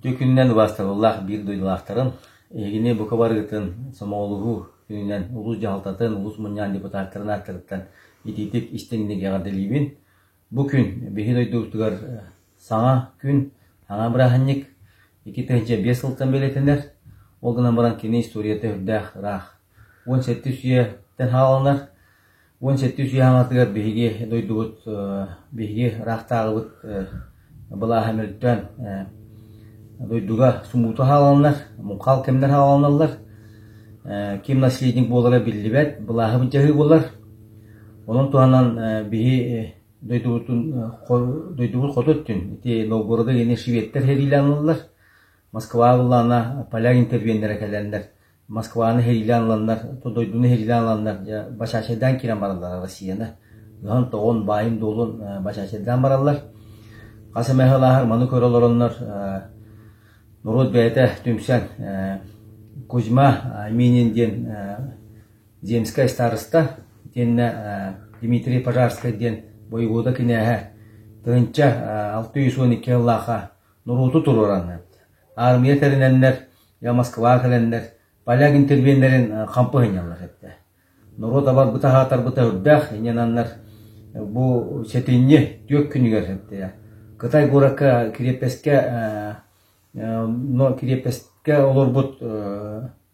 Үтүө күнүнэн убаастабыллаах биир дойдулаахтарым, эһигини бука барыгытын сомоҕолоһуу күнүнэн улуус дьаһалтатын, улуус мунньаҕын депутаттарын ааттарыттан итиитик истиҥник эҕэрдэлиибин. Бу күн биһи дойдубутугар саҥа күн, саҥа бырааһынньык 2005 сылтан бэлиэтэнэр. Ол гынан баран кини историята үрдээх ыраах. 17 үйэттэн хааланар. 17 үйэ хаҥатыгар биһиги дойдубут, биһиги ыраахтааҕыбыт былааһа мөлтөөн дойдуга сумуута хааланнар, муҥхаал кэмнэр хааланаллар. Ким наследник буолара биллибэт, былааһы былдьаһыы буолар. Онон туһанан биһи дойдубутун дойдубут хоту өттүн ити Новгороды гини шведтэр сэриилээн ылаллар. Москва былаана поляк интервеннэрэ кэлэннэр Москваны сэриилээн ыланнар, дойдуну сэриилээн ыланнар, дьэ, бачаачайдаан киирэн бараллар Россияны. Ыһан-тоҕон, баайын-дуолун бачаачайдаан бараллар. Хас эмэ сыл ааһар маны көрө олороннор норуот бэйэтэ түмсэн Кузьма Минин диэн земскэй староста итиэннэ Дмитрий Пожарскай диэн бойобуода кинээһэ 1612 сыллаахха норуоту туруораннар, аармыйа тэринэннэр Я Москваҕа кэлэннэр поляк интервеннэрин хампы сынньаллар эттэ. Норуот абарбыта аһаатарбыта үрдээх инньэнаннар бу сэтинньи түөрт күнүгэр эттэ. Кытай куоракка кириэппэскэ кириэппэскэ олорбут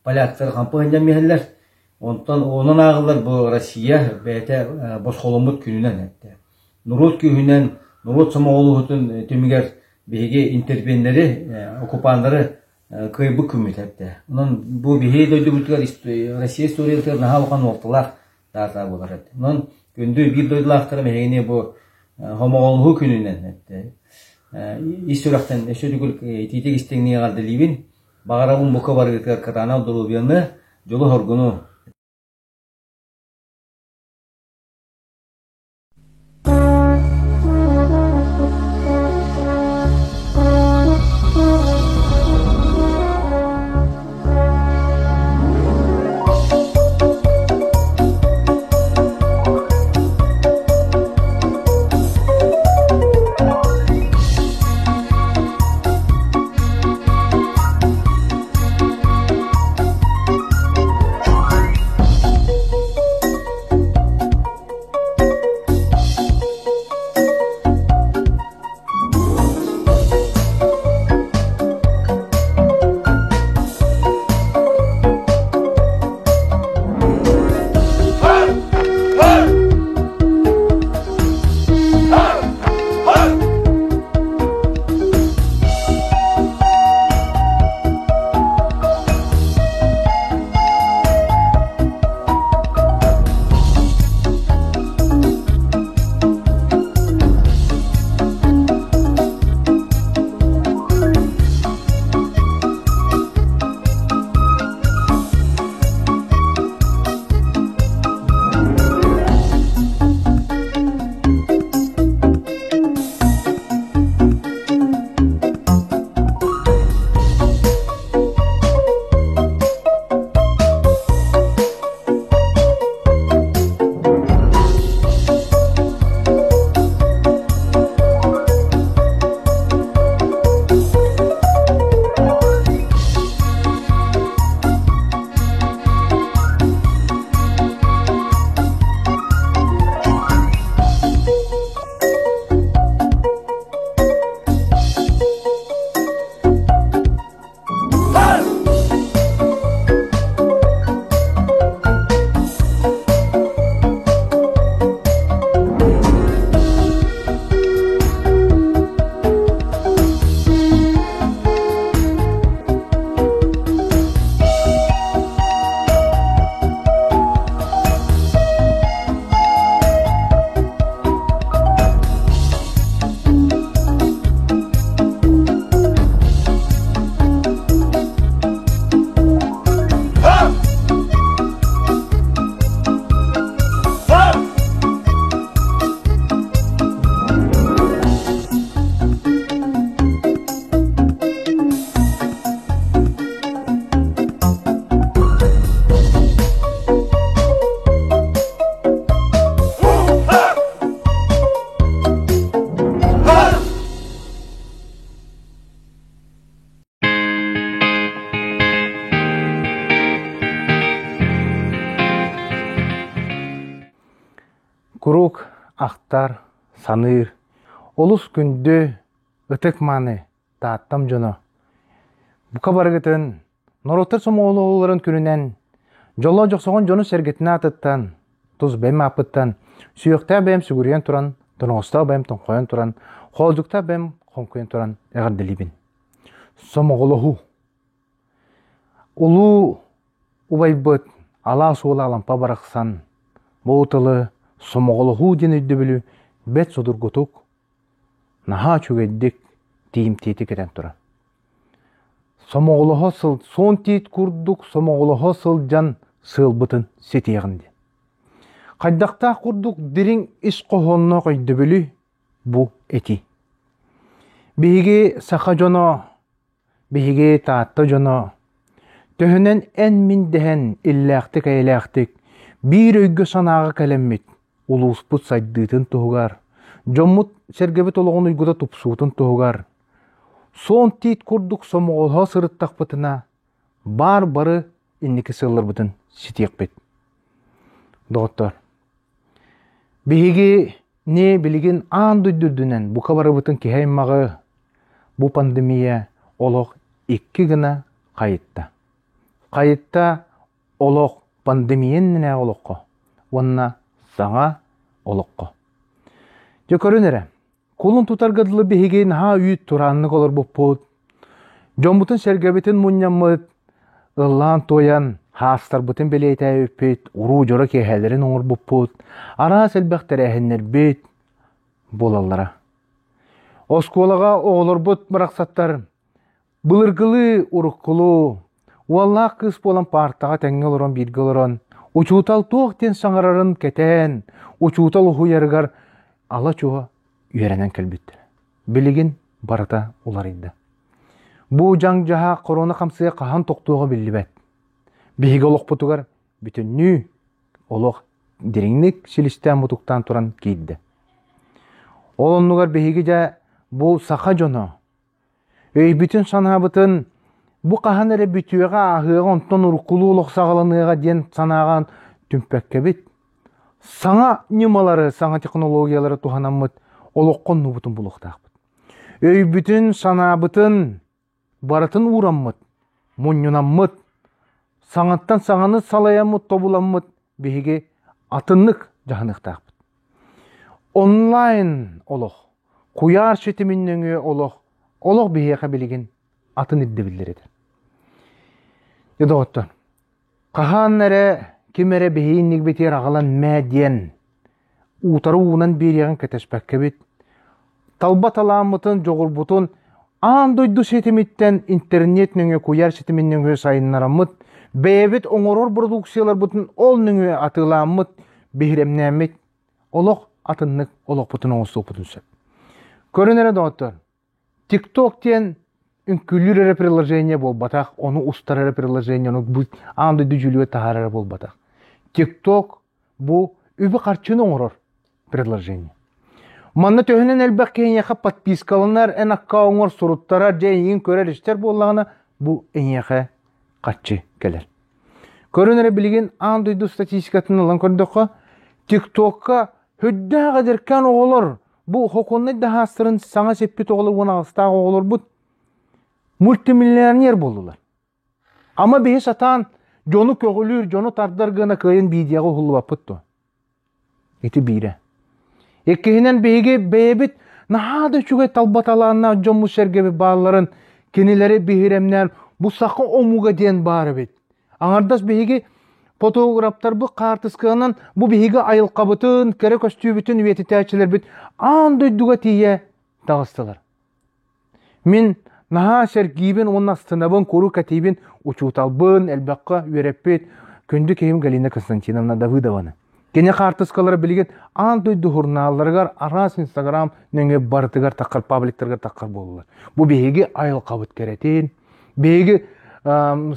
поляктар хампы сынньан иһэллэр. Онтон онон ааҕыллар бу Россия бэйэтэ босхоломмут күнүнэн эттэ. Норуот күүһүнэн, норуот сомоҕолоһуутун түмүгэр биһиги интервеннэри, оккупаннары кыайбыт күммүт эттэ. Онон бу биһиги дойдубутугар Россия историятыгар наһаа улахан уолталаах даата буолар эттэ. Онон күндү биир дойдулаахтарым эһигини бу хомоҕолоһуу күнүнэн эттэ. Ис сүрэхтэн өссө төгүл итиитик истиҥник эҕэрдэлиибин. Баҕарабын бука барыгытыгар кытаанах доруобуйаны, дьолу-соргуну. Куруук ахтар, саныыр, олус күндү, ытык-мааны Тааттам дьоно, бука барыгытын норуоттар сомоҕолоһууларын күнүнэн, дьоллоох дьохсоҕон дьону-сэргэтин аатыттан, тус бэйэм ааппыттан, сүһүөхтээх бэйэм сүгүрүйэн туран, тоноҕостоох бэйэм тоҥхойон туран, хоолдьуктаах бэйэм хоҥкуйан туран эҕэрдэлиибин. Сомоҕолоһуу. Улуу убайбыт алаас уола Алампа барахсан бу тылы сомоҕолоһуу диэн өйдөбүлү бэрт судургутук, наһаа үчүгэйдик, тиийимтиэтик этэн турар. Сомоҕолоһо сыл суон тиит курдук сомоҕолоһо сылдьан сыалбытын ситиэҕин диэн. Хайдахтаах курдук дириҥ ис хоһоонноох өйдөбүлү бу этии. Биһиги саха дьоно Биһиги Таатта дьоно төһөнөн эн-мин дэһэн иллээхтик-эйэлээхтик биир өйгө-санааҕа кэлэммит улууспут сайдыытын туһугар, дьоммут-сэргэбит олоҕун уйгута тупсуутун туһугар суон тиит курдук сомоҕолоһо сырыттахпытына баар бары инники сылларбытын ситиэхпит. Доҕоттор, биһиги Не билигин аан дойду үрдүнэн бука барыбытын киһи аймаҕы бу пандемия олох икки гына хайытта. Хайытта олох пандемия иннинээҕи олоххо уонна саҥа олоххо. Дьэ көрүн эрэ, кулун тутарга дылы биһиги наһаа үүт турааннык олорбуппут, Дьоммутун-сэргэбитин мунньаммыт, ыллаан-туойан, хаастарбытын бэлиэтээбиппит, уруу-дьоро киэһээлэрин оҥорбуппут, араас элбэх тэрээһиннэрбит буолаллара. Оскуолаҕа оҕолорбут барахсаттар былыргылыы уруккулуу, уоллаах кыыс буолан паартаҕа тэҥҥэ олорон бииргэ олорон, учуутал туох диэн саҥарарын кэтээн, учуутал уһуйарыгар ала-чуо үөрэнэн кэлбиттэрэ. Билигин барыта уларыйда. Бу дьаҥ-дьаһаах корона хамсыга хаһан тохтуоҕа биллибэт. Биһиги олохпутугар бүтүннүү олох дириҥник силистээн-мутуктаан туран киирдэ. Ол оннугар биһиги дьэ бу саха дьоно өйбүтүн-санаабытын бу хаһан эрэ бүтүөҕэ, ааһыаҕа, онтон уруккулуу олох саҕаланыаҕа диэн санааҕа түмпэккэбит Саҥа ньымалары, саҥа технологиялары туһанаммыт олоххо оннубутун булуохтаахпыт. Өйбүтүн, санаабытын барытын уураммыт, мунньунаммыт, саҥаттан саҥаны салайаммыт, тобуламмыт биһиги атыннык дьаһаныахтаахпыт. Онлайн олох, куйаар ситимин нөҥүө олох, олох биһиэхэ билигин атын ирдэбиллэр этэ. Дьэ доҕоттор, Хаһан эрэ ким эрэ биһи иннигибитигэр аҕалан мээ диэн уутары уунан биэриэҕин кэтэспэккэбит, талба талааммытын, дьоҕурбутун аан дойду ситимиттэн интернет нөҥүө куйаар ситимин нөҥүө сайыннараммыт, бэйэбит оҥорор продукцияларбытын ол нөҥүө атыылааммыт, биһирэмнээммит олох атыннык олохпутун оҥостуохпутун сөп. Көрүн эрэ доҕоттор, TikTok диэн үҥкүүлүүр эрэ приложение буолбатах, ону устар эрэ приложение, ону бу аан дойду дьүүлүгэр таһаарар эрэ буолбатах. TikTok бу үбү-харчыны оҥорор предложение. Манна төһөнөн элбэх киһиэхэ подпискаланар, эн аккауҥҥар суруттарар, дьэ эйигин көрөр-истэр буоллаҕына, бу эйиэхэ харчы кэлэр. Көрөн эрэ билигин аан дойду статистикатын ылан көрдөххө, TikTokка үрдээх эдэркээн оҕолор Бу хокуоннай даһаастарын саҥа сиппит оҕолор уон аҕыстаах оҕолорбут мультимиллионер буоллулар. Ама биһи сатаан дьону көҕүлүүр, дьону тардар гына кыайан биидийэҕэ уһуллубаппыт дуо? Ити биирэ. Иккиһинэн биһиги бэйэбит наһаа да үчүгэй талба талааннаах дьоммут сэргэбит баалларын кинилэри биһирэмнээн бу саха омуга диэн баар эбит. Аҥардас биһиги фотографтарбыт хаартысканан бу биһиги айылҕабытын, кэрэ көстүүбүтүн үйэтитээччилэрбит аан дойдуга тиийэ таҕыстылар. Мин наһаа сэргиибин уонна астынабын, куруук кэтиибин учууталбын, элбэххэ үөрэппит күндү киһим Галина Константиновна Давыдованы. Кини хаартыскалара билигин аан дойду журналларыгар, араас Инстаграм нөҥүө барытыгар таххар, пабликтарыгар таххар буоллулар. Бу биһиги айылҕабыт кэрэтин, биһиги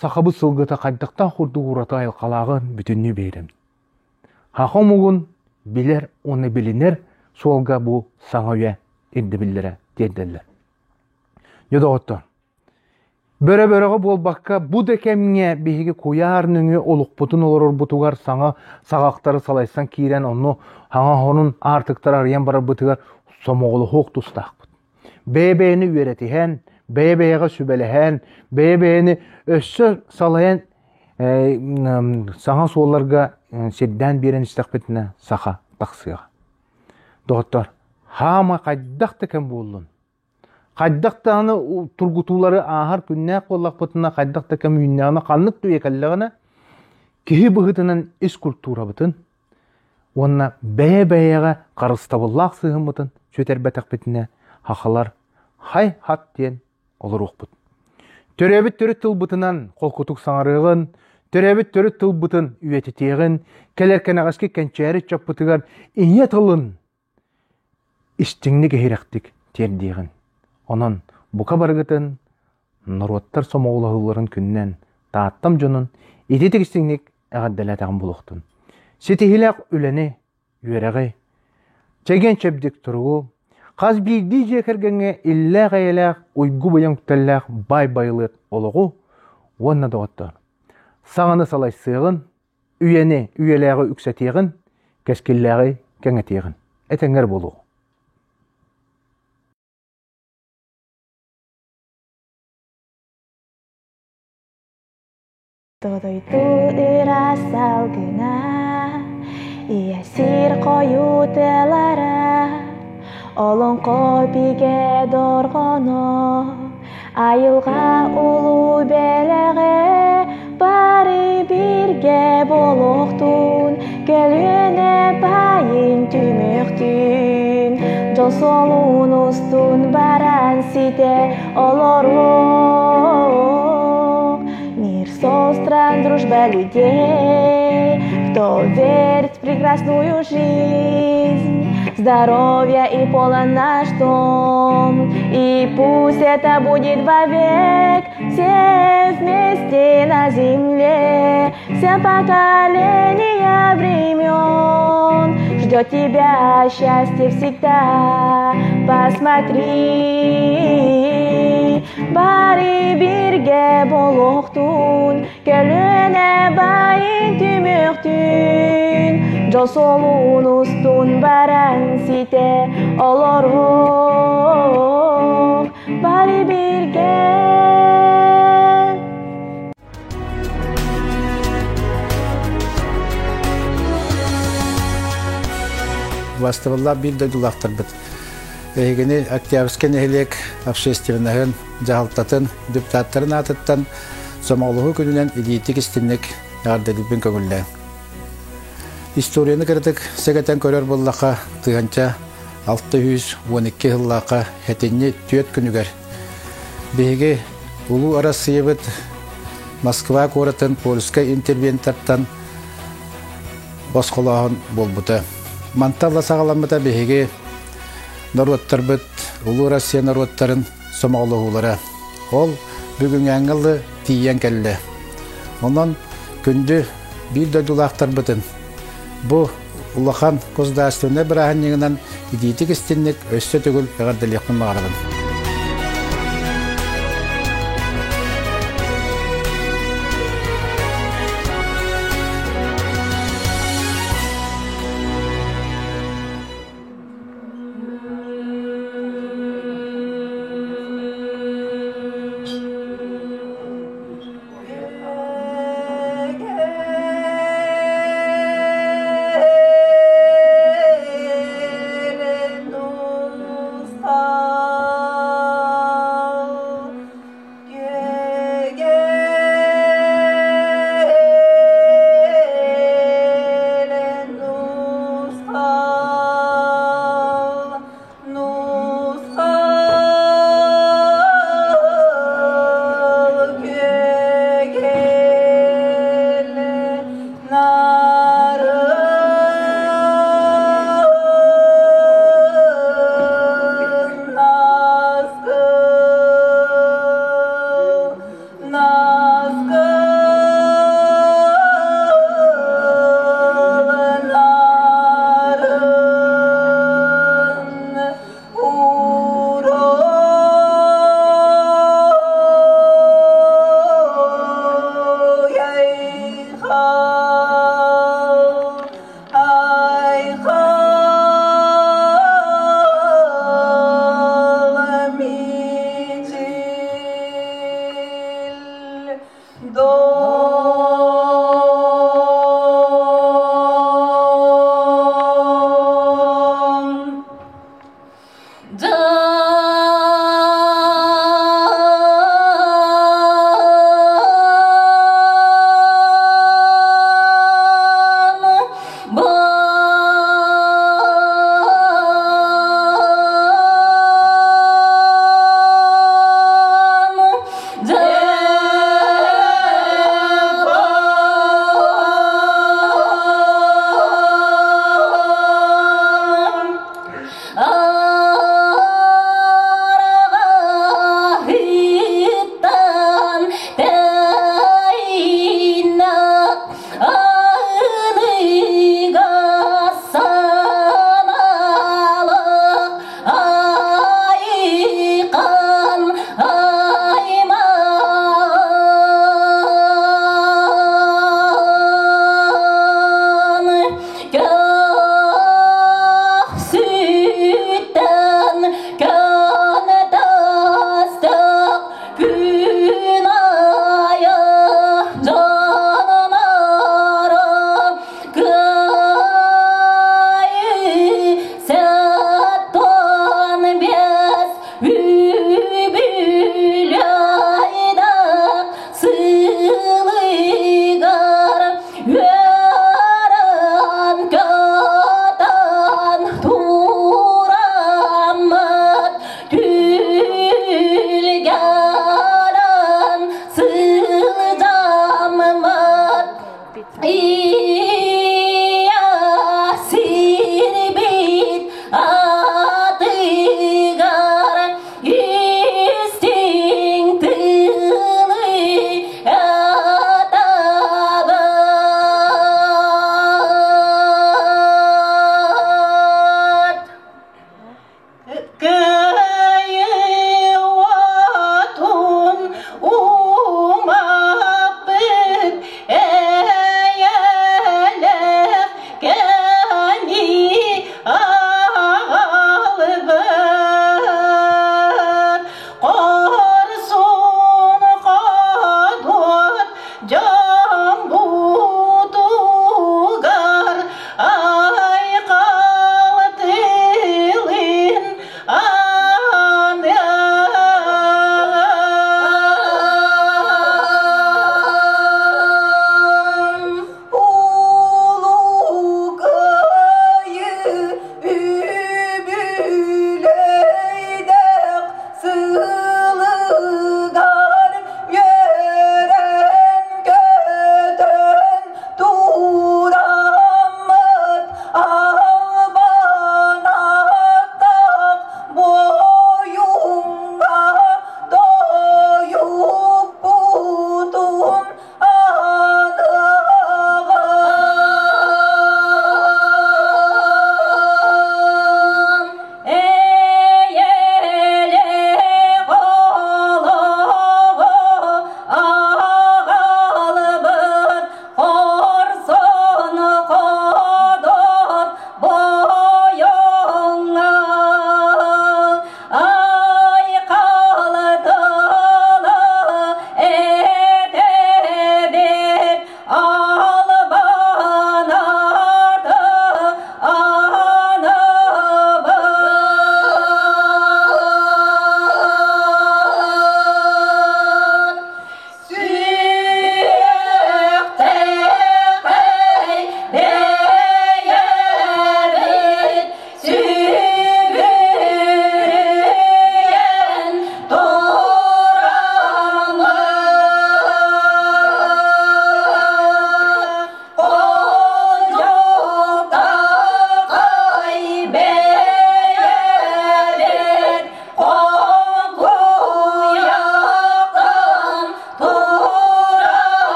сахабыт сылгыта хайдахтаах курдук ураты айылҕалааҕын бүтүннүү биэрэм. Саха омугун билэр уонна билинэр суолга бу саҥа үйэ ирдэбиллэрэ тиэрдэллэр. Дьэ доҕоттор, Бөрө-бөрөҕө буолбакка, бу да кэмҥэ биһиги куйаар нөҥүө олохпутун олорорбутугар саҥа саҕахтары салайсан киирэн онно хаҥа хонун аартыктары арыйан барарбытыгар сомоҕолоһуох тустаахпыт. Бэйэ-бэйэни үөрэтиһэн, бэйэ-бэйэҕэ сүбэлэһэн, бэйэ-бэйэни өссө салайан саҥа суолларга сирдээн биэрэн истэхпитинэ саха тахсыаҕа. Доҕоттор, хаама хайдах да кэм буоллун, Хайдах даҕаны тургутуулары ааһар күннээх буоллахпытына, хайдах да кэм үүннэҕинэ, ханнык да үйэ кэллэҕинэ, киһи быһыытынан ис культурабытын уонна бэйэ-бэйэҕэ харыстабыллаах сыһыаммытын сүтэрбэтэхпитинэ, хахалар хай-хат диэн олоруохпут. Төрөөбүт төрүт тылбытынан холкутук саҥарыаҕын, төрөөбүт төрүт тылбытын үйэтитиэҕин, кэлэр кэнэҕэски кэнчээри ыччаппытыгар ийэ тылын Истиҥник иһирэхтик тиэрдиэҕин. Онон бука барыгытын норуоттар сомоҕолоһууларын күнүнэн Тааттам дьонун ититик истиҥник эҕэрдэлээтэҕим буолуохтун. Ситиһиилээх үлэни, үөрэҕи, чэгиэн-чэбдик туругу, хас биирдии дьиэ кэргэҥҥэ иллээх-эйэлээх, уйгу-быйаҥ үктэллээх баай-байылыат олоҕу уонна доҕоттоор, саҥаны салайсыаҕын, Үйэни үйэлээҕи үксэтиэҕин, кэскиллээҕи кэҥэтиэҕин. Этэҥҥэр буолуоҕу. Дойду ыраас салгына, ийэ сир хойуталара, олоҥхо бигэ дорҕооно, Айылҕа улуу бэлэҕэ бары бииргэ буолуохтун, көлүөнэ баайын түмүөхтүн, дьол суолун устун баран ситэ олоруох. Мир состран дружба людей, кто верит в прекрасную жизнь, здоровья и полон наш дом. И пусть это будет вовек, все вместе на земле, все поколения времен. Ждет тебя счастье всегда, посмотри. Бары бирге болохтун, көлүөнэ байын түмүөхтүн, дьол суолун устун баран ситэ олоруох, бары бирге. Бастыбыллаах биир дойдулаахтарбыт. Эһигини Октябрьскай нэһилиэк общественноһын, дьаһалтатын, депутаттарын аатыттан сомоҕолоһуу күнүнэн илиитик истинник эҕэрдэлиирбин көҥүллээн. Историяны кыратык сэгэтэн көрөр буоллахха, тыһыынча 612 сыллаахха сэтинньи түөрт күнүгэр биһиги Улуу Арассыыйабыт Москва куоратын польскай интервенттартан босхолооһун буолбута. Мантан ыла саҕаламмыта биһиги норуоттарбыт Улуу Россия норуоттарын сомоҕолоһуулара. Ол бүгүҥҥээҥҥэ ылы тиийэн кэллэ. Онон күндү биир дойдулаахтарбытын бу улахан государственнай бырааһынньыгынан итиитик истинник өссө төгүл эҕэрдэлиэхпин баҕарабын.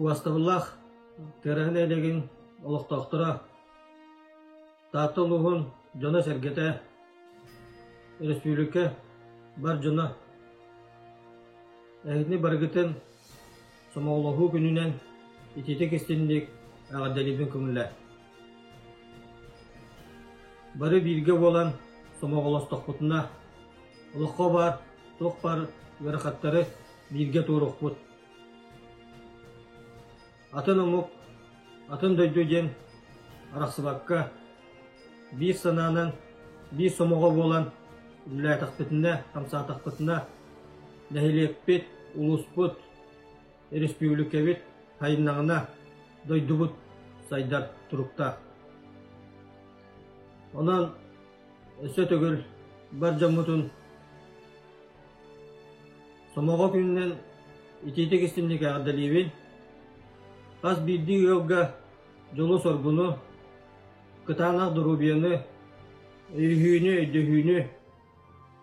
Убастабыллаах Тыараһа нэһилиэгин олохтоохторо, Таатта улууһун дьоно-сэргэтэ, өрөспүүбүлүкэ бар дьоно, эһигини барыгытын сомоҕолоһуу күнүнэн итиитик истинник эҕэрдэлиибин көҥүллээ. Бары бииргэ буолан сомоҕолостохпутуна, олоххо баар туох баар ыарахаттары бииргэ туоруохпут. Атын омук, атын дойду диэн арахсыбакка, биир санаанан, биир сомоҕо буолан үлэлээтэхпитинэ, хамсаатахпытына, нэһилиэкпит, улууспут, өрөспүүбүлүкэбит сайыннаҕына, дойдубут сайдар туруктаах. Онон өссө төгүл бар дьоммутун Сомоҕо күнүнэн итиитик истинник эҕэрдэлиибин. Хас биирдии ыалга дьолу-соргуну, кытаанах доруобуйаны, өйөһүүнү, өйдөһүүнү,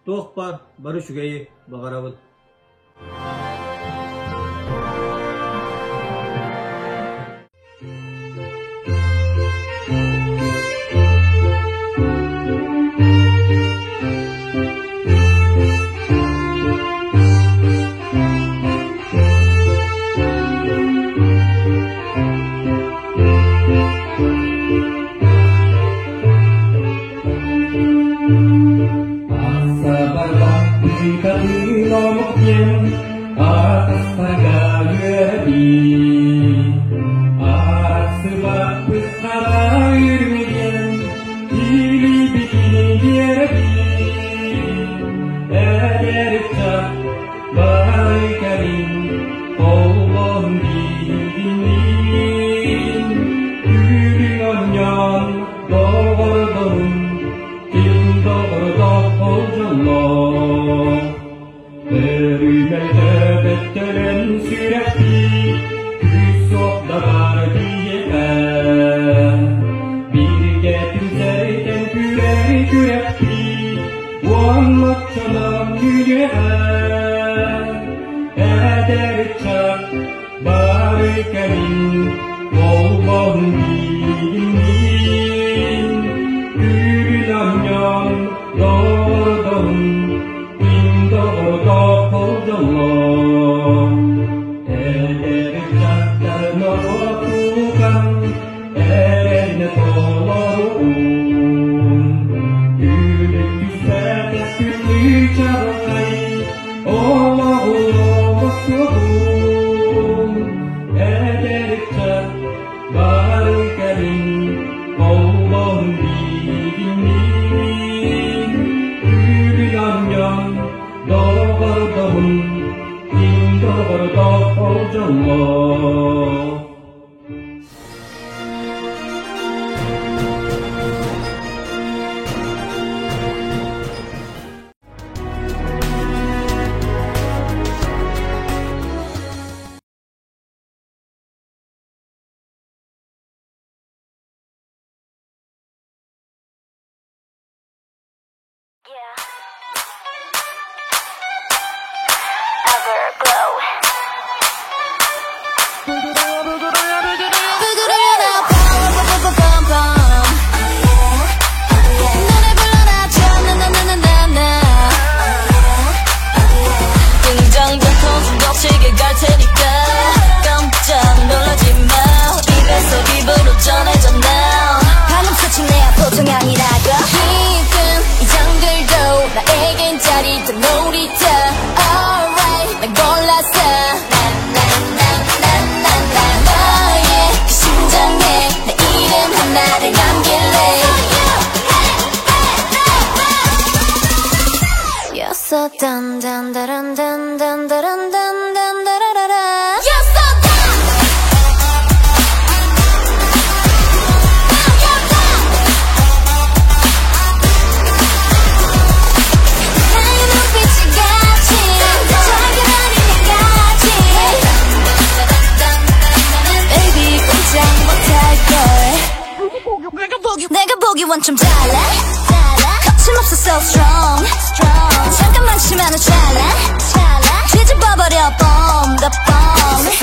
туох баар бары үчүгэйи баҕарабын.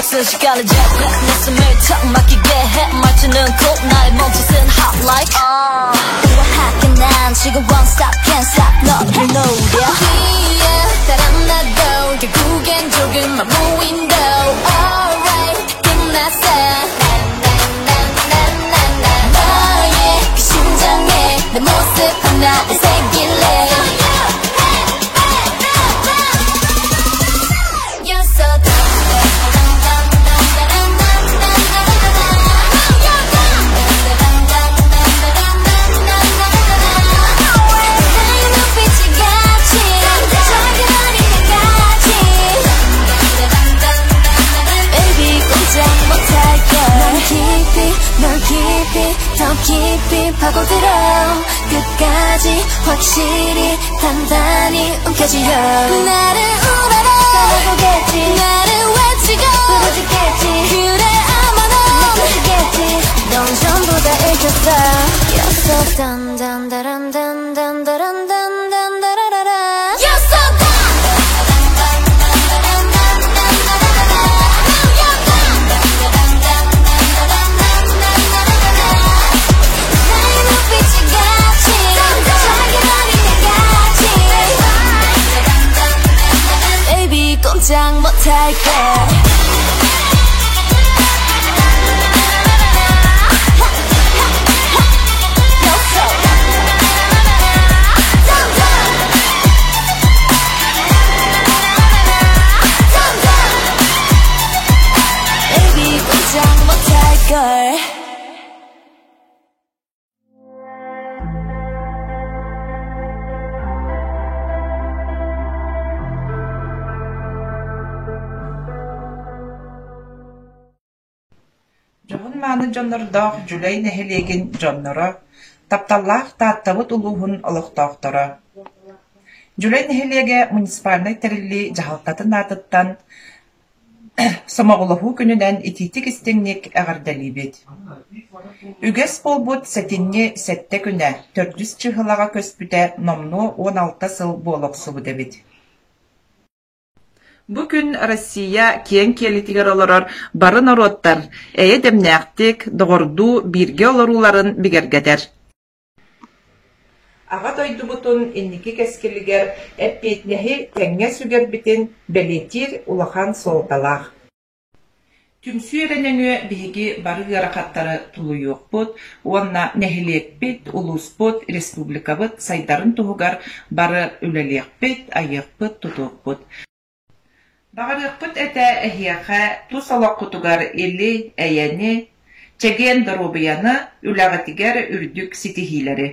순식간에 jet 내 숨을 턱 막히게 해 말투는 cold 나의 몸짓은 hot like 우아하게 난 지금 won't stop can't stop 너를 노려 뒤에 달아나도 결국엔 조금만 무인도 Alright 끝났어 난난난난난 너의 그 심장에 내 모습 하나를 새길래 You're so 나의 눈빛이 같이 작은 어린애같이 Baby 꼼짝 못할걸 넌 깊이 널 깊이 더 깊이 파고들어 끝까지 확실히 단단히 움켜쥐어 나를 우러러 바라보겠지 나를 외치고 부르짖겠지 그래 아마 넌 느껴지겠지 넌 전부 다 읽혔어 You're so dun dun dun dun dun dun dun dun dararara You're so done 나의 눈빛이 같이 작은 어린애같이 Baby 꼼짝 못할걸 You're so dun dun dun dun Baby 꼼짝 못할걸 Дьоһун-мааны дьоннордоох Дьүлэй нэһилиэгин дьонноро, тапталлаах Тааттабыт улууһун олохтоохторо! Дьүлэй нэһилиэгэ муниципальнай тэриллии дьаһалтатын аатыттан Сомоҕолоһуу күнүнэн итиитик-истиҥник эҕэрдэлиибит! Үгэс буолбут сэтинньи сэттэ күнэ төрдүс чыһылаҕа көспүтэ номнуо 16 сыл буола охсубут эбит. Бу күн Россия киэҥ киэлитигэр олорор бары норуоттар эйэ дэмнээхтик, доҕордуу бииргэ олорууларын бигэргэтэр. Аҕа дойдубутун инники кэскилигэр эппиэтинэһи тэҥҥэ сүгэрбитин бэлиэтиир улахан суолталаах. Түмсүү эрэ нөҥүө биһиги бары ыарахаттары тулуйуохпут уонна нэһилиэкпит, улууспут, республикабыт сайдарын туһугар бары үлэлиэхпит, айыахпыт-тутуохпут. Баҕарыахпыт этэ эһиэхэ тус олоххутугар или, эйэни, чэгиэн доруобуйаны, үлэҕитигэр үрдүк ситиһиилэри.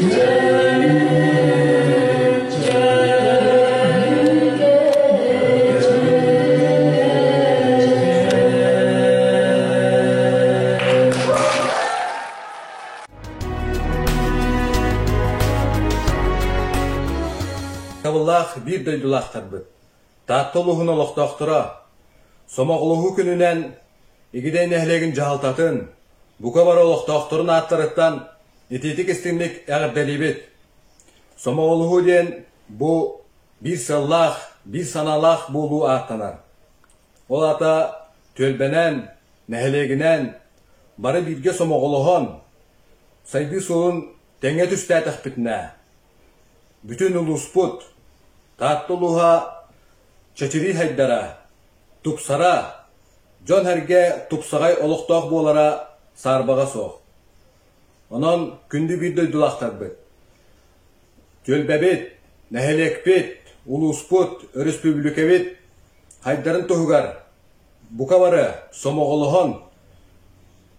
Табыллаах биир дойдулаахтарбыт, Таатта улууһун олохтоохторо, Сомоҕолоһуу күнүнэн Игидэй нэһилиэгин дьаһалтатын, бука бары олохтоохторун ааттарыттан итиитик истиҥник эҕэрдэлиибит. Сомоҕолоһуу диэн бу биир сыаллаах, биир санаалаах буолуу ааттанар. Ол аата түөлбэнэн, нэһилиэгинэн бары бииргэ сомоҕолоһон, сайдыы суолун тэҥҥэ түстээтэхпитинэ, бүтүн улууспут, Таатта улууһа чэчирии сайдара, тупсара, дьон-сэргэ тупсаҕай олохтоох буолара саарбаҕа суох. Онон күндү биир дойдулаахтарбыт, түөлбэбит, нэһилиэкпит, улууспут, өрөспүүбүлүкэбит хайдарын туһугар бука бары сомоҕолоһон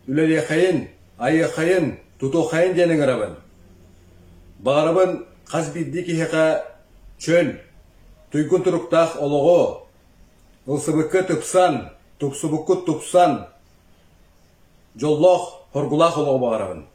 үлэлиэхэйин, айыаххайын, тутуоххайын диэн ыҥырабын. Баҕарабын хас биирдии киһиэхэ чөл, туйгун туруктаах олоҕу, ылсыбыккыт ыпсан, тупсубуккут тупсан, дьоллоох, хоргулаах олоҕу баҕарабын.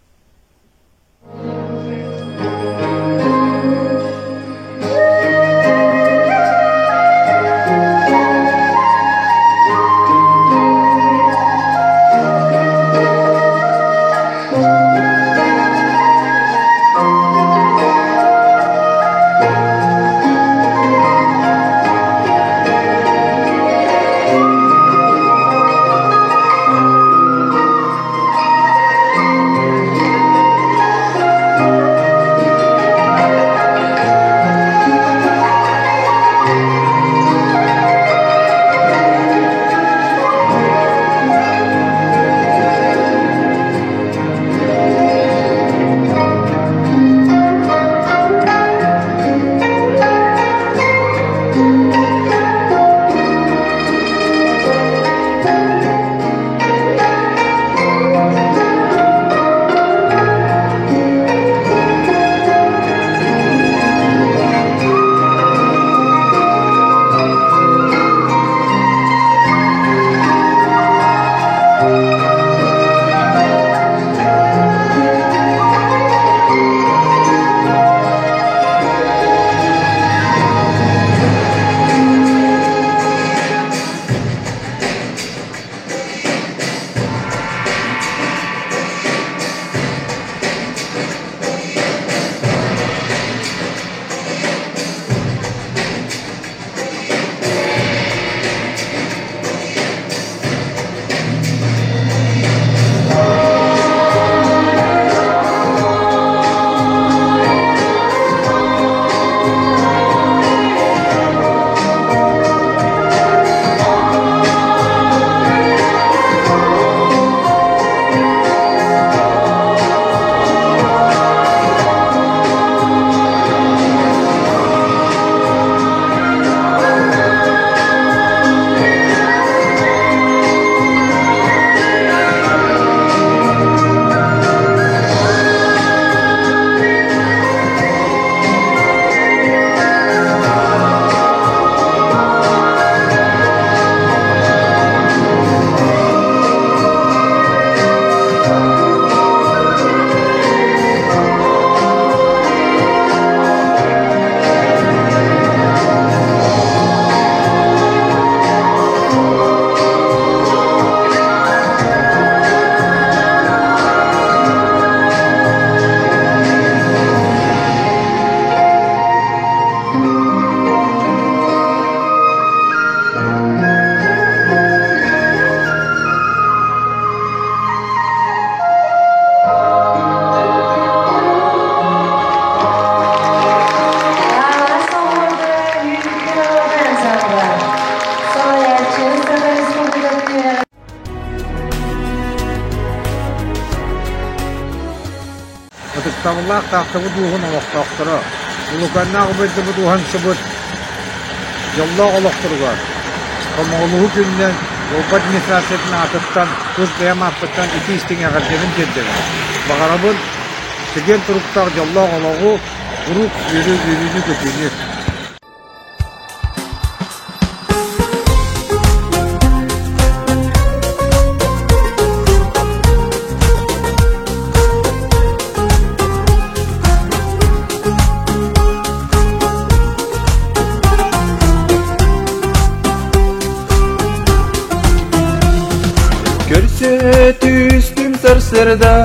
Ытыктабыллаах Тааттабыт ууһун олохтоохторо, Улуканнаах убайдыбыт уһансыбыт дьоллоох олохторугар Хомоҕолуһу күнүнэн Уолба администрациятын аатыттан, тус бэйэм ааппыттан итии-истиҥ эҕэрдэбин тиэрдэбин. Баҕарабын. Чэгиэн туруктаах дьоллоох олоҕу, куруук үөрүү үөрүүнү-көтүүнү! Көрсө түстүм сарсыарда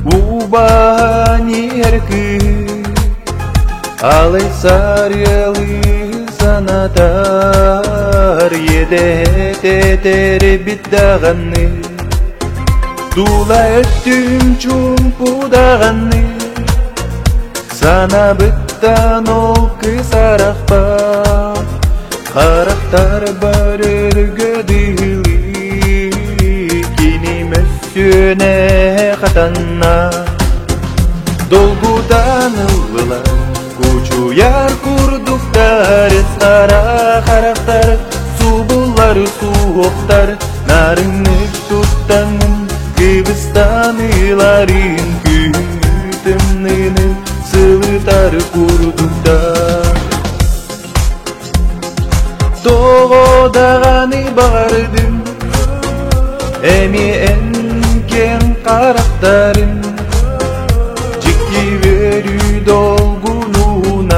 Убаан иһэр кыыс Алай сарыалы санатар Иэдэтэтэрбит даҕаны Тула өттүм чуумпу даҕаны Санабыттан ол кыыс арахпат Харахтарбар өргө дыылыы Кини мөссүөнэ хатанна Долгутан ыллылар Кучуйар курдуктар Хара харахтар Субуллар суһуохтар Нарыннык туттаҥын Кыбыстан ыларын Күһүҥҥү Сылытар курдуктар Тоҕо даҕаны баҕардым Эмиэ эн киэҥ харахтарын Дьикти үөрүү долгунунан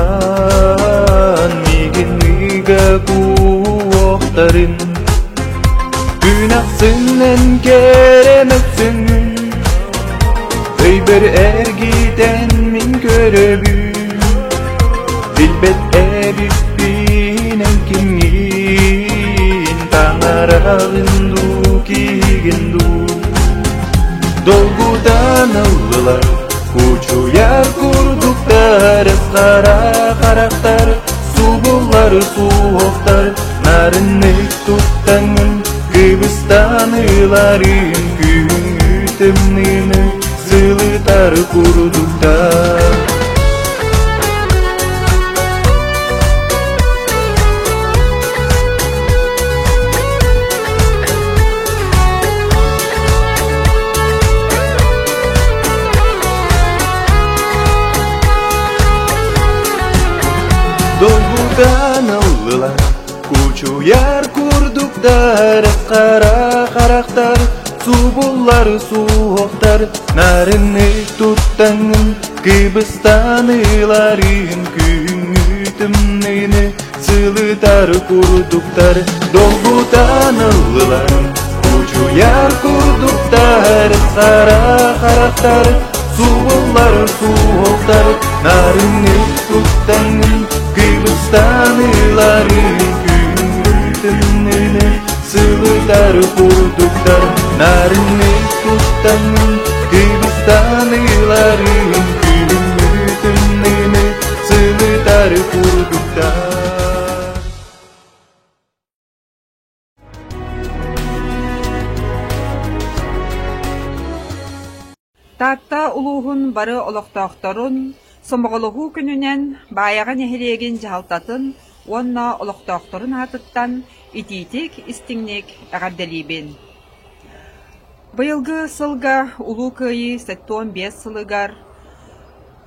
Миигин ыга кууохтарын Күн ахсын эн кэрэ мөссүҥҥүн Өйбөр эргитэн мин көрөбүн Билбэт эбиппин эн кимҥин Таҥараҕын дуу, киһигин дуу Долгутан ыллылар Кучуйар курдуктар Хара харахтар Субуллар суһуохтар Нарыннык туттаҥын Кыбыстан ыларым Күһүҥҥү тымныыны Сылытар курдуктар Долгутан ыллылар Кучуйар курдуктар Хара харахтар Субуллар суһуохтар Нарыннык туттаҥын Кыбыстан ыларын Күһүҥҥү тымныыны Сылытар курдуктар Долгутан ыллылар Кучуйар курдуктар Хара харахтар Субуллар суһуохтар Нарыннык туттаҥын Кыбыстан ыларын Күһүҥҥү тымныыны Сылытар курдуктар Нарыннык туттаҥын Кыбыстан ыларын Күһүҥҥү тымныыны Сылытар курдуктар Таатта улууһун бары олохтоохторун Сомоҕолоһуу күнүнэн Баайаҕа нэһилиэгин дьаһалтатын уонна олохтоохторун аатыттан итиитик, истиҥник эҕэрдэлиибин. Быйылгы сылга Улуу Кыайыы 75 сылыгар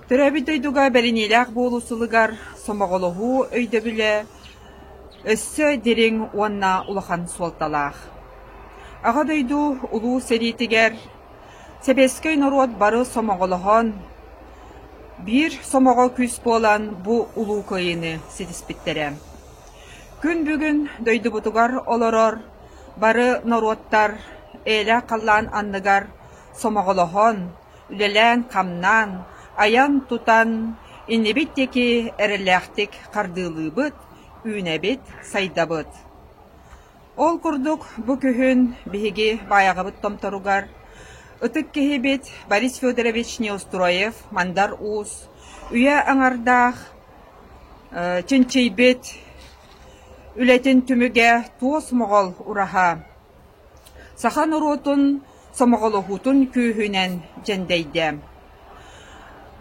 төрөөбүт дойдуга бэриниилээх буолуу сылыгар сомоҕолоһуу өйдөбүлэ өссө дириҥ уонна улахан суолталаах. Аҕа дойду Улуу сэриитигэр Сэбиэскэй норуот бары сомоҕолоһон, биир сомоҕо күүс буолан бу Улуу Кыайыыны ситиспиттэрэ. Күн бүгүн дойдубутугар олорор бары норуоттар эйэлээх халлаан анныгар сомоҕолоһон, үлэлээн-хамнаан, айан-тутан, иннибит диэки эрэллээхтик хардыылыыбыт, үүнэбит, сайдабыт. Ол курдук бу күһүн биһиги Баайаҕабыт томторугар ытык киһибит Борис Федорович Неустроев Мандар Уус үйэ аҥардаах чинчийбит үлэтин түмүгэ туос моҕол ураһа саха норуотун сомоҕолоһуутун күүһүнэн дьэндэйдэ.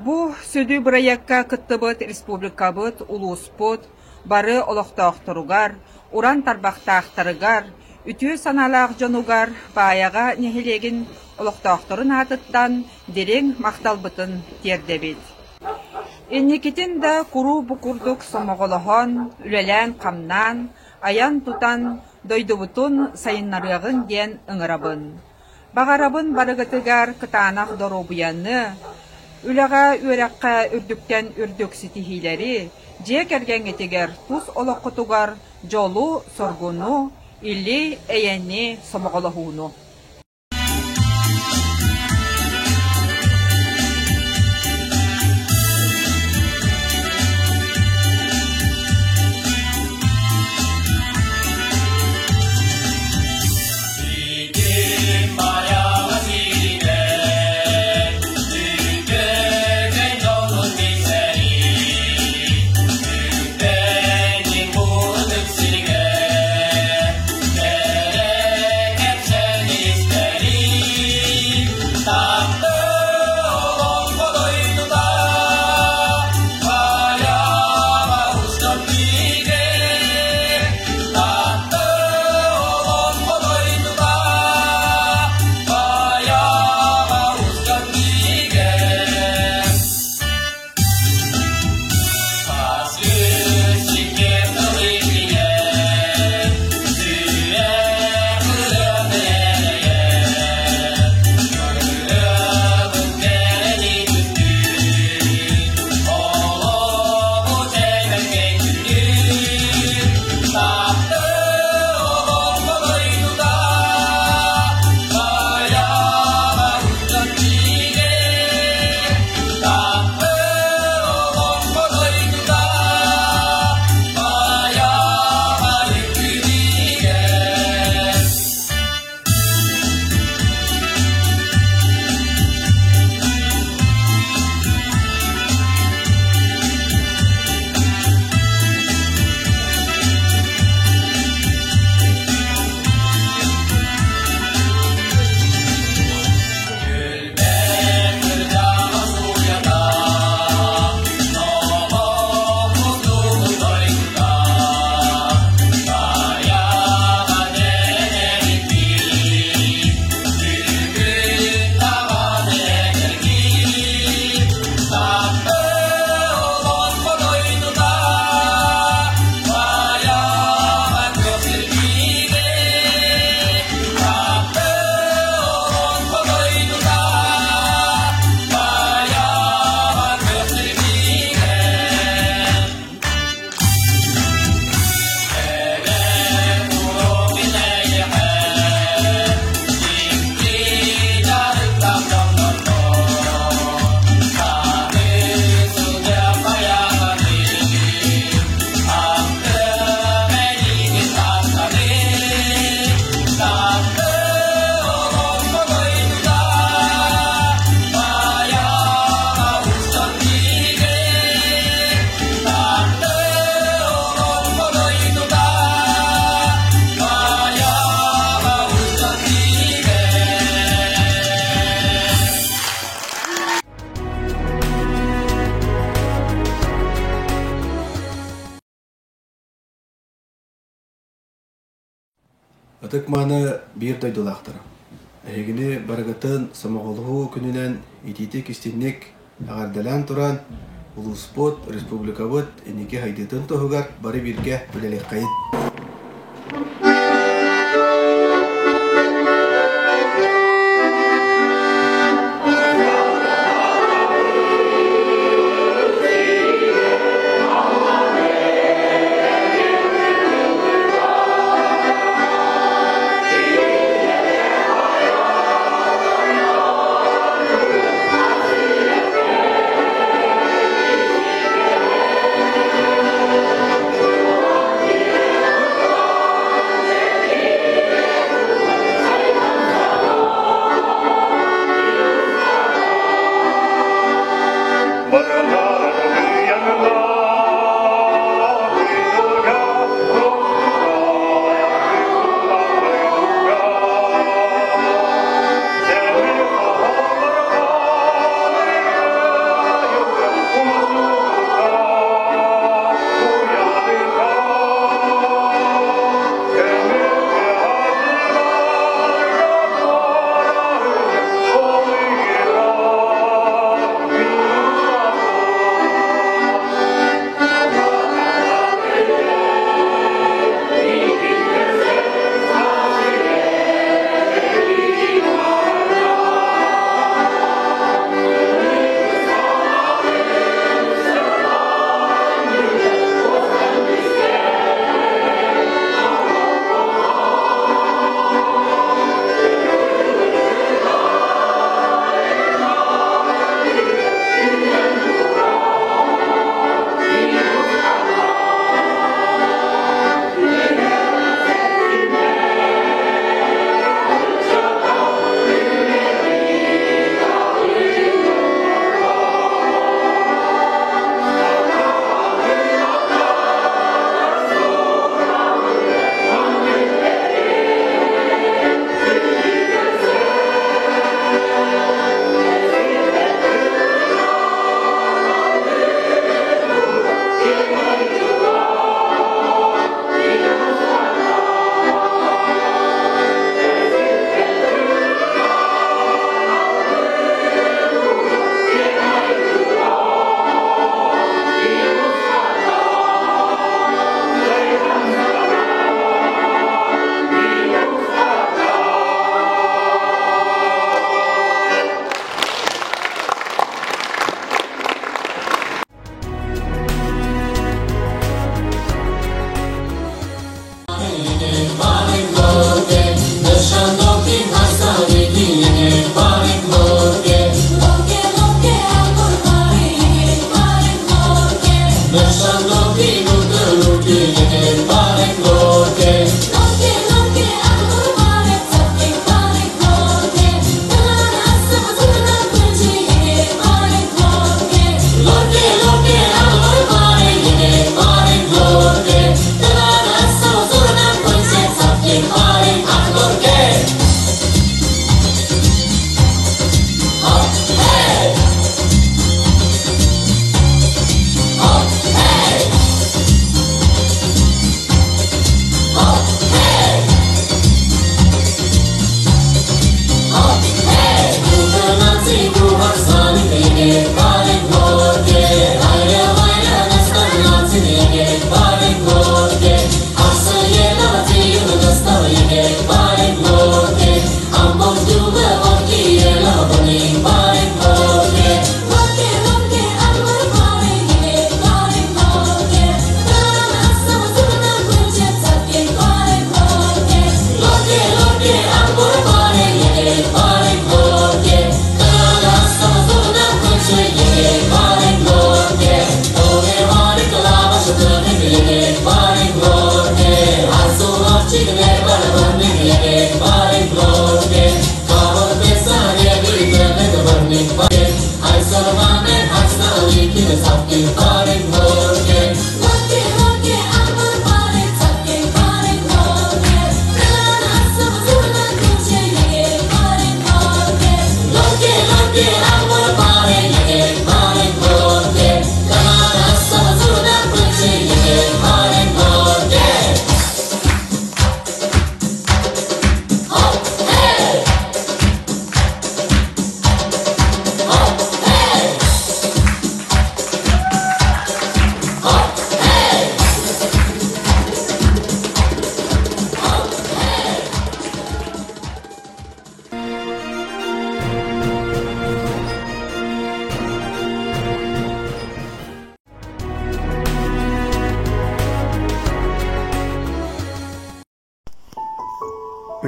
Бу сүдү бырайыакка кыттыбыт республикабыт, улууспут бары олохтоохторугар, уран тарбахтаахтарыгар, үтүө санаалаах дьонугар Баайаҕа нэһилиэгин олохтоохторун аатыттан дириҥ махталбытын тиэрдэбит. Инникитин да куруук бу курдук сомоҕолоһон, үлэлээн-хамнаан, айан-тутан дойдубутун сайыннарыаҕыҥ диэн ыҥырабын. Баҕарабын барыгытыгар кытаанах доруобуйаны, үлэҕэ, үөрэххэ үрдүктэн үрдүк ситиһиилэри, дьиэ кэргэҥҥитигэр тус олоххутугар дьолу-соргуну, или-эйэни сомоҕолоһууну. Ытык-мааны биир дойдулаахтара, эһигини барыгытын сомоҕолоһуу күнүнэн итиитик-истиҥник эҕэрдэлээн туран, улууспут, республикабыт инники сайдыытын туһугар бары бииргэ үлэлиэххэйин.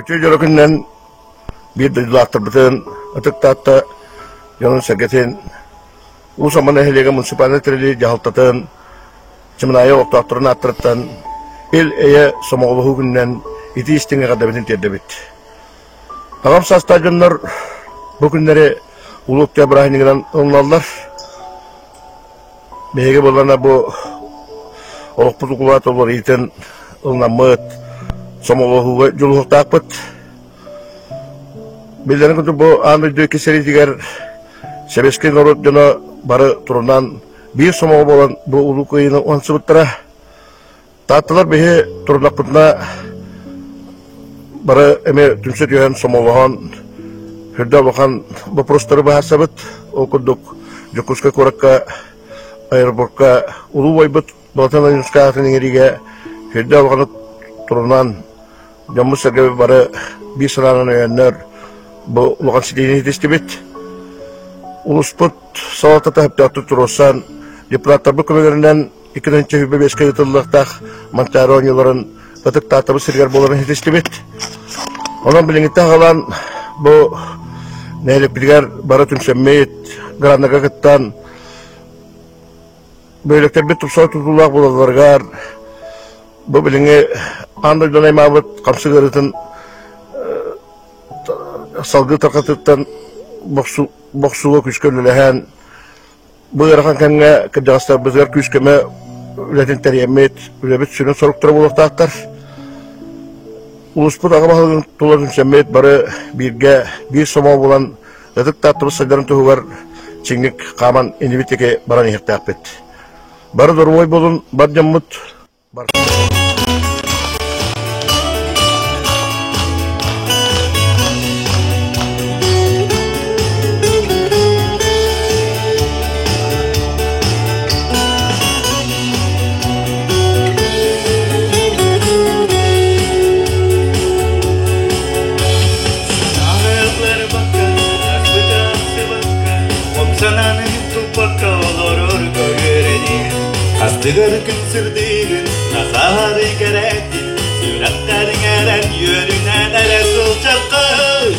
Үтүө дьоро күнүнэн биир дойдулаахтарбытын Ытык Таатта дьонун-сэргэтин, Уус Амма нэһилиэгэ муниципальнай тэрилии дьаһалтатын Чымынаайы олохтоохторун ааттарыттан Ил-эйэ сомоҕолоһуу күнүнэн итии-истиҥ эҕэрдэбитин тиэрдэбит. Аҕам саастаах дьоннор бу күннэри Улуу Октябрь бырааһынньыгынан ылыналлар. Биһиги буоллаҕына бу олохпут укулаата уларыйыытын ылынаммыт, сомоҕолоһууга дьулуһуохтаахпыт. Биллэрин курдук бу аан дойду иккис сэриитигэр сэбиэскэй норуот дьоно бары турунан биир сомоҕо буолан бу Улуу Кыайыыны уһансыбыттара. Таатталар биһи туруннахпытына бары эмиэ түмсэ түһэн сомоҕолоһон сүрдээх улахан боппуруостары быһаарсабыт. Ол курдук Дьокуускай куоракка аэропортка улуу убайбыт Балатан Ойуунускай аатын иҥэриигэ сүрдээх улаханнык турунан дьоммут-сэргэбит бары биир санаанан өйөөннөр бу улахан ситиһиини ситистибит. Улууспут салалтата сөптөөхтүк туруорсан, депутаттарбыт көмөлөрүнэн 2025-кэ ыытыллыахтаах Манчаары оонньууларын Ытык Тааттабыт сиригэр буоларын ситистибит. Онон билиҥҥиттэн аҕалан бу нэһилиэкпитигэр бары түмсэммит, граннарга кыттан, бөһүөлэктэрбит тупсаҕай тутуулаах буолалларыгар бу билиҥҥи аан дойдуну аймаабыт хамсык ыарыытын салгыы тарҕатыыттан бохсууга күүскэ үлэлэһэн Бу ыарахан кэмҥэ кырдьаҕастарбытыгар күүс-көмө үлэтин тэрийэммит, үлэбит сүрүн соруктара буолуохтаахтар. Улууспут аҕа баһылыгын тула түмсэммит бары бииргэ биир сомоҕо буолан ытык Тааттабыт сайдарын туһугар чиҥник хааман иннибит диэки баран иһиэхтээхпит. Бары доруобай буолун, бар дьоммут! Астыгар күн сырдыгын, насаары кэрэтин, сүрэхтэриҥ эрэн үөрүнэн эрэ сылдьахха.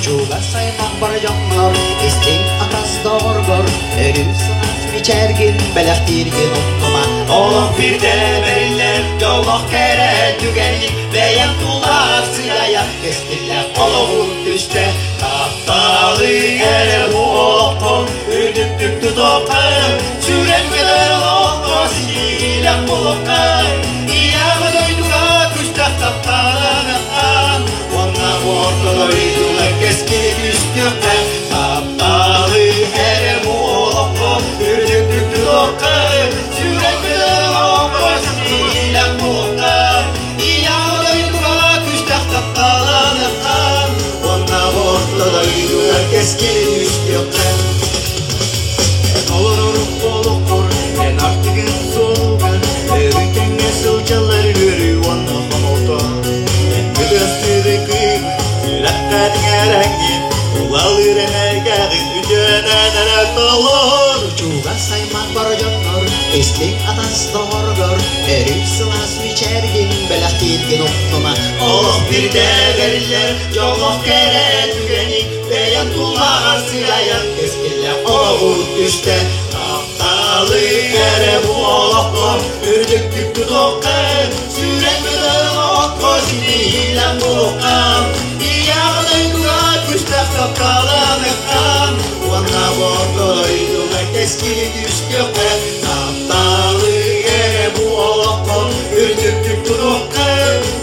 Чугас аймах бар дьоҥҥор, истиҥ атас доҕоргор, өрүү сылаас мичээргин бэлэхтииргин умнума. Олох биирдэ бэриллэр дьоллоох кэрэ түгэни бэйэм тулаар сыайа кэскиллээх олоҕу түстэ тапталы эрэ бу олоххо үрдүктүк тутуохха сүрэн көтөр олоххо сиилэх буолуохха ийэҕэ дойдуга күстэх тапталаныхха уонна орто дойдуга кэскили түстүөххэ тапталы эрэ бу олоххо үрдүктүк тутуохха сүрэн көтөр олоххо сиилэх буолуохха ийэҕэ дойдуга күстэх тапталаныхха уонна орто дойдуга кэскили түстүөххэ Эн олорор олоххор эн артыгын суолугар өрүү тэҥҥэ сылдьаллар үөрүү уонна хомолто. Эн кытыастыыры кыым, сүрэххэр иҥэрэҥҥин, улалыыр энэргэҕин үтүөнэн эрэ толор. Чугас аймах бары дьоннор, истиҥ атас доҕоргор, өрүү сылаас мичээргин бэлэхтииргин умнума. Олох бирдэ бэриллэр дьоллоох кэрэ түгэни бэйэм тулаҕар сыайан кэскиллээх олоҕу түстэ тапталы эрэ бу олоххо үрдүктүк тутуохха сүүрэн көтөр олоххо ситиһиилээх буолуохха ийэҕэ дойдуга күстээх тапталаныхха уонна орто дойдуга кэскили түстүөххэ тапталы эрэ бу олоххо үрдүктүк тутуохха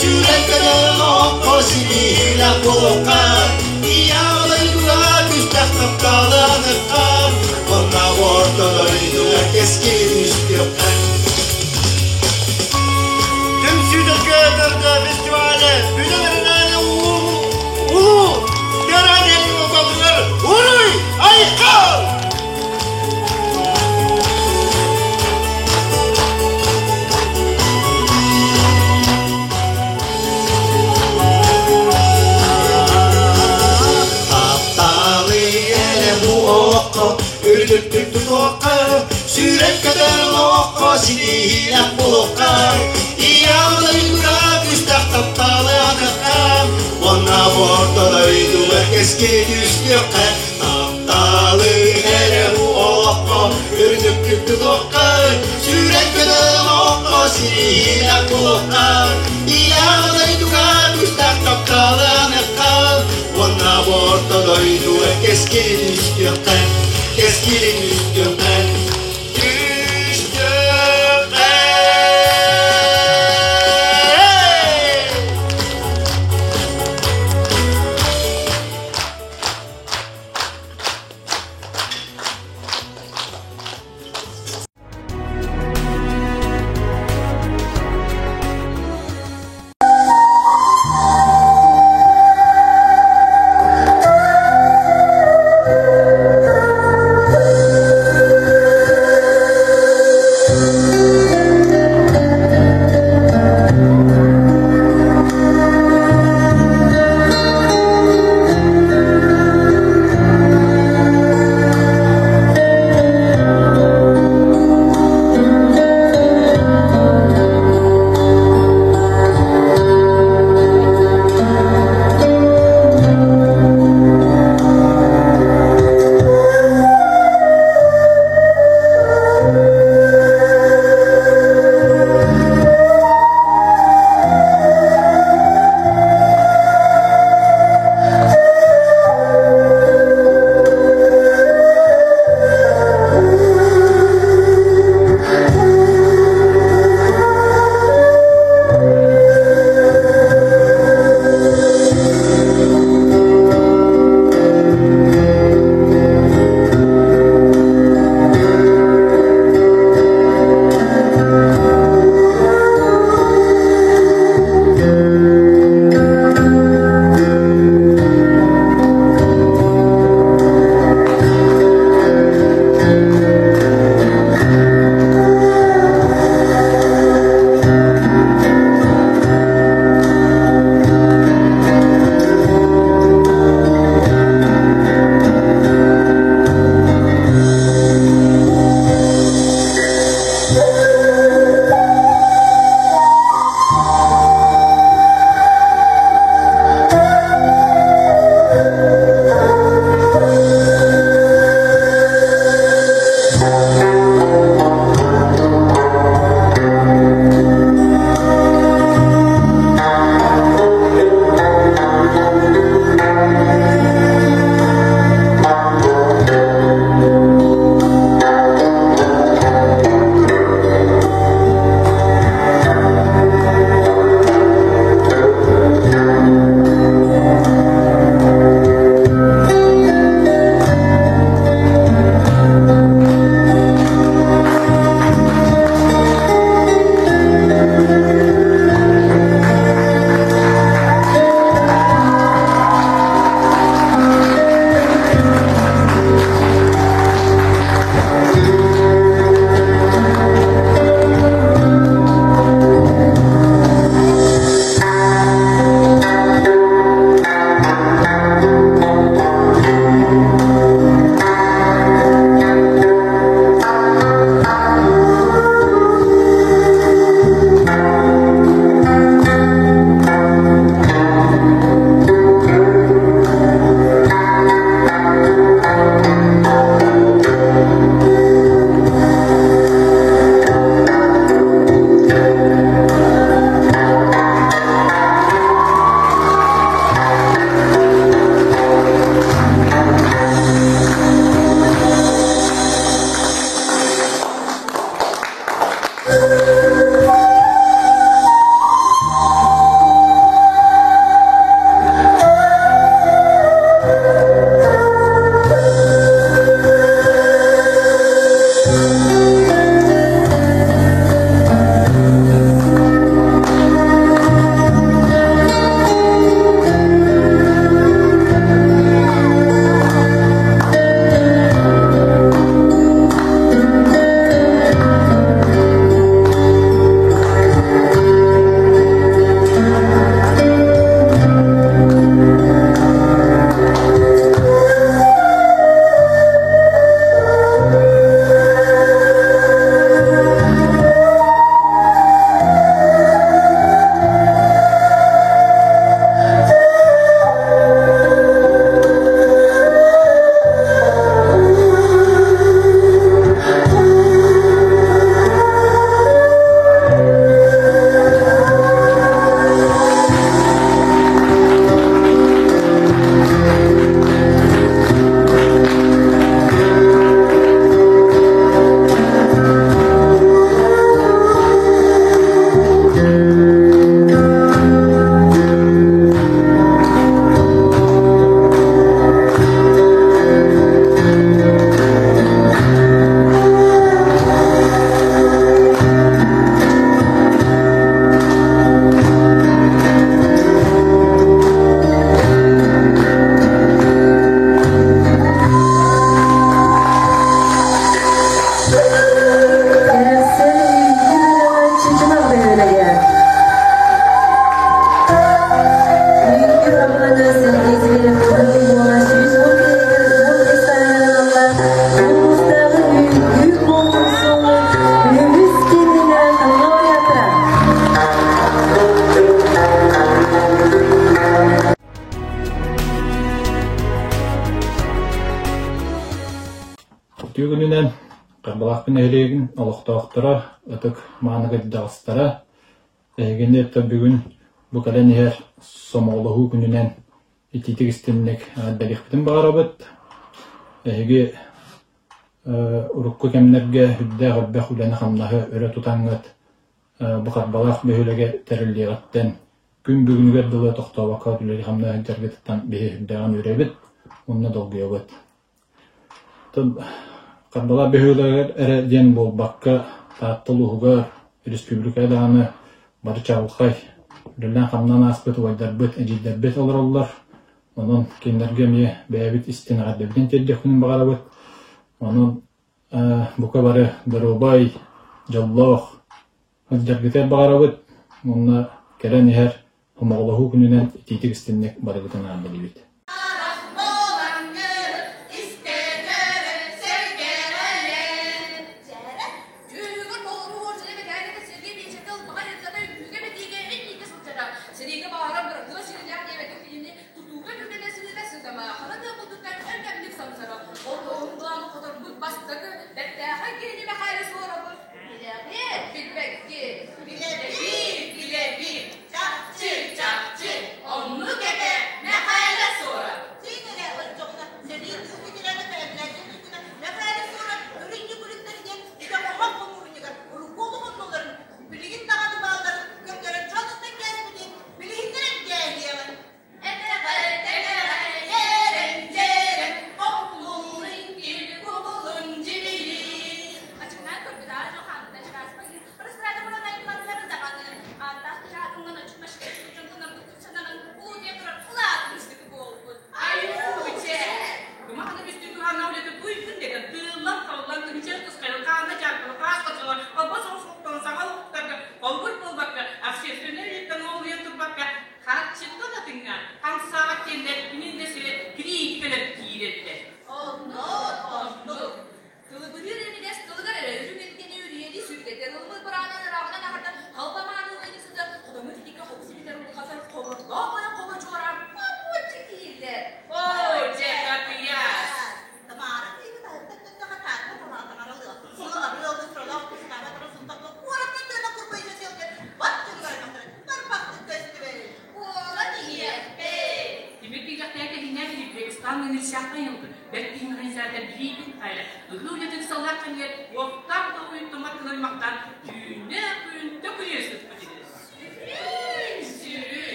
сүүрэн көтөр олоххо ситиһиилээх буолуохха ийэҕэ дойдуга күстээх тапталаныхха уонна орто дойдуга кэскили түстүөххэ Түмсүүтэргэ фестивале бүтэн эрэнээни улуу Терранелин ортотугар уруй айхал! Тапталы эрэ бу олоххо үрдүктүк тутуохха, сүүрэн көтөр олоххо ситиһиилээх буолуохха, ийэҕэ дойдуга күстээх тапталы аныахха, уонна орто дойдуга кэскили түстүөххэ, тапталы эрэ бу олоххо үрдүктүк тутуохха, сүүрэн көтөр олоххо ситиһиилээх буолуохха, ийэҕэ дойдуга күстээх тапталы аныахха, уонна орто дойдуга кэскилин үстүөххэ, кэскилин үстүөххэ, түстүөххэ! Үтүө күнүнэн Харбалаахпын нэһилиэгин олохтоохторо, ытык мааны кырдьаҕастара, эһигини бүгүн бу кэлэн иһэр сомоҕолоһуу күнүнэн итиитик истинник эҕэрдэлиэхпитин баҕарабыт. Эһиги урукку кэмнэргэ үрдээх элбэх үлэни-хамнаһы өрө тутаҥҥыт бу Харбалаах бөһүөлэгэ тэриллиэҕиттэн күн бүгүнүгэр дылы тохтообокко үлэлии-хамныы сылдьаргытыттан биһи үрдээҕин үөрэбит уонна долгуйабыт. Харбалаах бөһүөлэгэр эрэ диэн буолбакка, Таатта улууһугар, республикаҕа даҕаны бары чаҕылхай, үлэлээн-хамнаан ааспыт убайдарбыт, эдьиийдэрбит олороллор. Онон кинилэргэ эмиэ бэйэбит истиҥ эҕэрдэбитин тиэрдиэхпитин баҕарабыт. Онон бука бары доруобай, дьоллоох сылдьаргытыгар баҕарабыт уонна кэлэн иһэр Омоҕолоһуу күнүнэн итиитик истинник барыгытын аанньалыыбыт.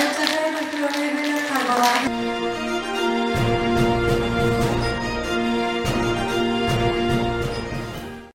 Чэпчэки Матрена Харбалаах.